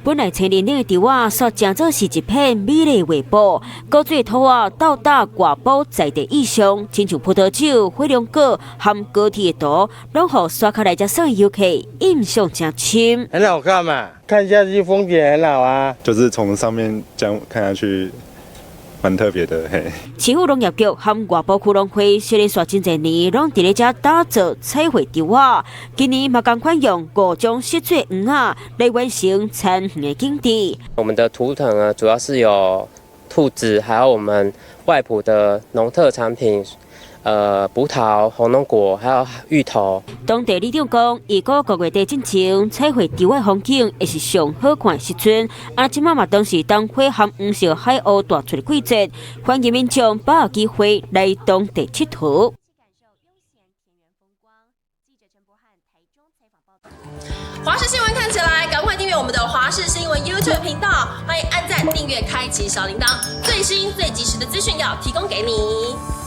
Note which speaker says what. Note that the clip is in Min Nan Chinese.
Speaker 1: 本來青林頂的稻仔，煞成做是一片美麗畫布。高水兔仔鬥打外埔在地意象，親像葡萄酒、火龍果含高鐵的圖，攏予刷卡來遮耍的遊客印象誠深。
Speaker 2: 很好看嘛，看下去風景很好啊。
Speaker 3: 就是從上面這樣看下去，蠻特別的嘿。
Speaker 1: 市府農業局和外埔區農會雖然煞真濟年，攏佇咧遮打造彩繪稻仔，今年嘛仝款用五種色水黃仔來完成田園的景致。
Speaker 4: 我們的圖騰呢，主要是有兔子，還有我們外埔的農特產品，葡萄、紅龍果，還有芋頭。
Speaker 1: 當地里長講，預估5月底進前，彩繪稻仔風景會是上好看的時陣。啊，這馬嘛當是冬花和黃色海鷗大出的季節，歡迎民眾把握機會來當地𨑨迌。
Speaker 5: 華視新聞看起來，趕快訂閱我們的華視新聞 YouTube 頻道，歡迎按讚、訂閱、開啟小鈴鐺，最新最及時的資訊要提供給你。